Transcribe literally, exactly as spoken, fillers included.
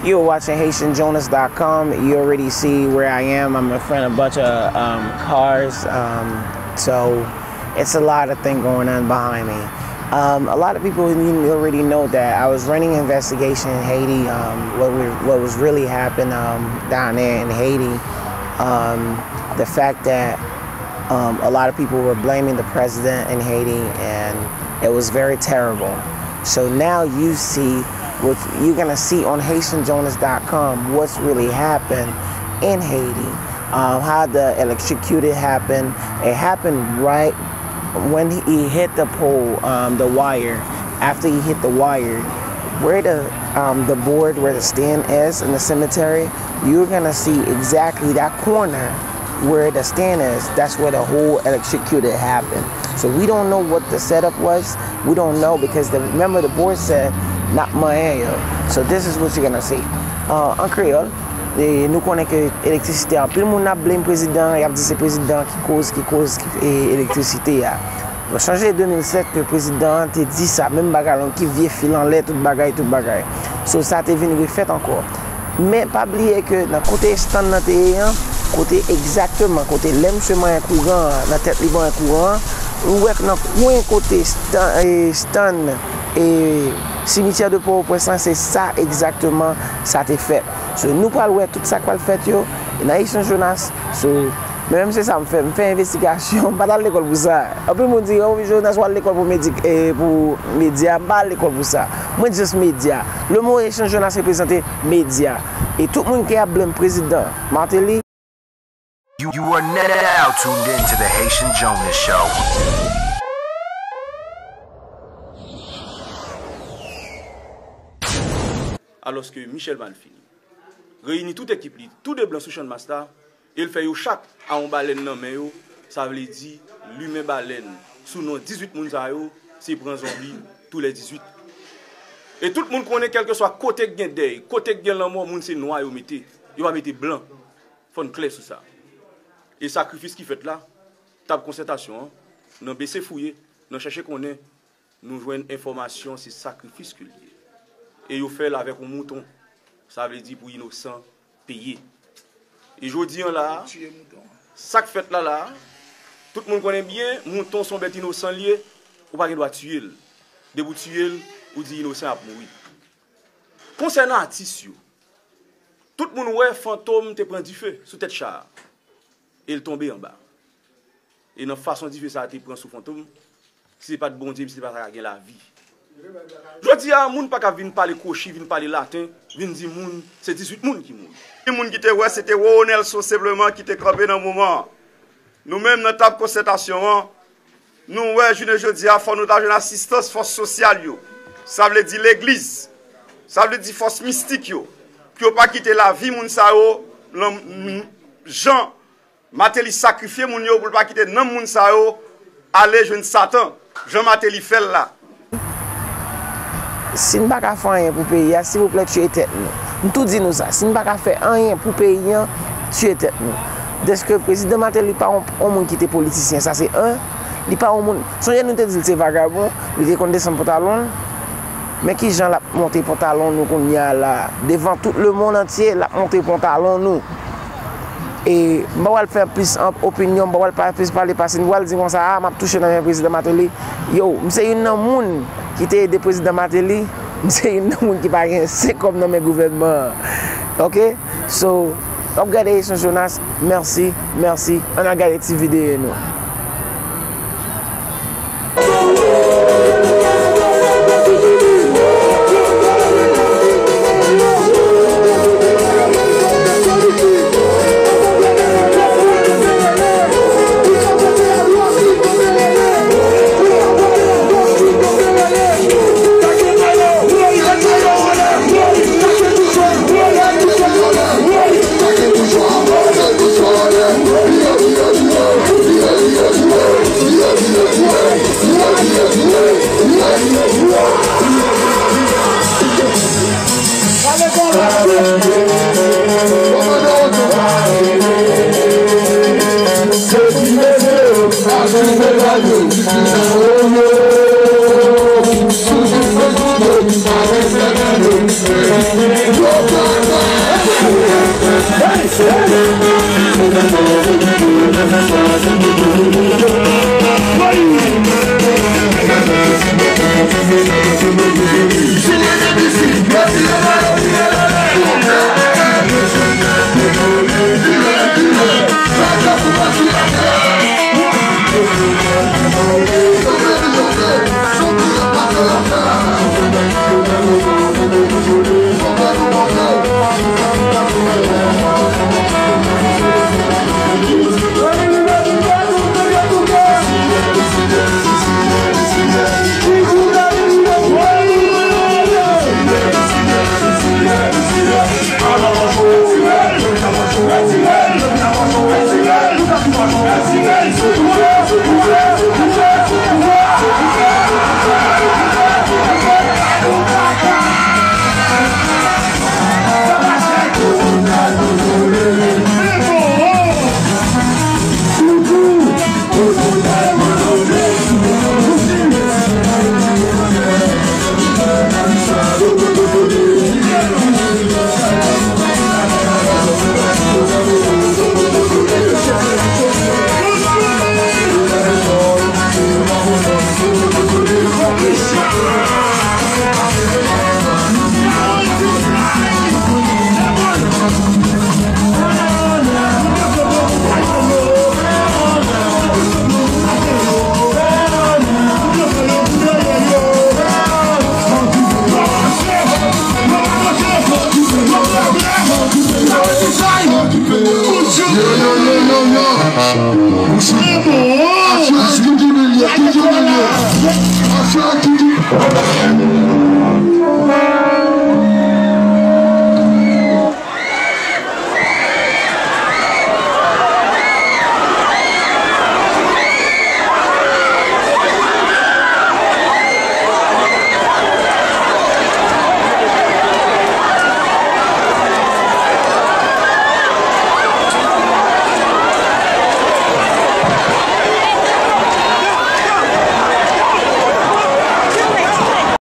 You're watching Haitian Jonas dot com. You already see where I am. I'm in front of a bunch of um, cars. Um, so it's a lot of things going on behind me. Um, a lot of people already know that I was running an investigation in Haiti, um, what, was, what was really happening um, down there in Haiti. Um, the fact that um, a lot of people were blaming the president in Haiti, and it was very terrible. So now you see what you're going to see on Haitian Jonas dot com what's really happened in Haiti, um, how the electrocute happened. It happened right when he hit the pole, um, the wire. After he hit the wire, where the um, the board where the stand is in the cemetery, you're gonna see exactly that corner where the stand is. That's where the whole electrocuted happened. So we don't know what the setup was. We don't know because the, remember the board said not Mayo. So this is what you're gonna see. Uh, en créole, e nou konnen ke elektrisite, anpil moun ap blame prezidan, y ap di se prezidan ki koz, ki koz ki, e, elektrisite a. Bon, sonje de mil sèt ke prezidan an te di sa, menm bagay la, ki vye fil anlè, tout bagay, tout bagay. So, sa te vin refèt ankò. Men, pa bliye ke nan kote stand nan te ye an, kote egzakteman, kote lè misye manyen kouran an, nan tèt li manyen kouran an, ou wè k nan kwen kote stand, e, stand, e, simityè de Pòtoprens lan, se sa egzakteman sa te fèt. So, nou pral wè tout sa k pral fèt yo nan Haitian Jonas. So, men menm se sa m fè, m fè envestigasyon, m pa t al lekòl pou sa. Anpil moun di, oh, Jonas, w al lekòl pou medik, e, pou medya, m pa al lekòl pou sa. Mwen just medya. Le mo Haitian Jonas reprezante medya. E tout moun ki ap blame prezidan Martelly, You, you are now tuned in to the Haitian Jonas Show. Alòske Michel Malfini reyini tout ekip li, tou de blan sou Channmas la, e l fè yo chak a yon balèn nan men yo, sa vle di limen balèn sou non dizuit moun sa yo, se pran zonbi tou lè dizuit. E tout moun konnen, kèlkeswa kote k gen dèy, kote k gen lanmò, moun se nwa yo mete, yo pa mete blan. Fò n klè sou sa. E sakrifis ki fèt la, tab konsètasyon an, nan bese fouye, nan chèche konnen, nou jwenn enfòmasyon se sakrifis ke l ye. E yo fè l avèk yon mouton. Sa vle di pou inosan peye. E jodi an la a, sa k fèt la la a, tout moun konnen byen, mouton se yon bèt inosan l ye, ou pa gen dwa tiye l. Depi w tiye l, ou di inosan ap mouri. Konsènan atis yo, tout moun wè Fantom te pran dife sou tèt cha a, e l tonbe anba. E nan fason dife sa a te pran sou Fantom, si se pa t Bondye, misye pa ta ka gen lavi. Jodi a, moun pa ka vin pale kwochi, vin pale laten, vin di moun, se dizuit moun ki mouri. Gen moun ki te wè se te Roro Nelson senpleman ki te kanpe nan moman an. Nou menm nan tab konsètasyon an, nou wè jounen jodi a fò nou ta jwenn asistans fòs sosyal yo. Sa vle di legliz. Sa vle di fòs mistik yo. Pou yo pa kite lavi moun sa yo, lan, jan Mateli sakrifye moun yo pou l pa kite nanm moun sa yo ale jwenn Satan, jan Mateli fè l la. Si n pa ka fè anyen pou peyi a, silvouplè, tiye tèt nou. M tou di nou sa, si n pa ka fè anyen pou peyi an, tiye tèt nou. Dèske prezidan Mateli pa yon, yon moun ki te politisyen, sa se en. Li pa yon moun, sonje nou te di l se vagabon, li te konn desann pantalon l. Men kijan l ap monte pantalon nou kounye a la, devan tout lemonn antye, l ap monte pantalon nou. E m pa pral fè plis an, opinyon, m pa pral pa plis pale pase, m pral di konsa, a, m ap touche nan men prezidan Mateli. Yo, m se youn nan moun ki te ede prezidan Mateli, m se youn nan moun ki pa gen senk kòb nan men gouvènman an. Oke? So, w ap gade Haitian Jonas, mèsi, mèsi, ann al gade ti videyo nou.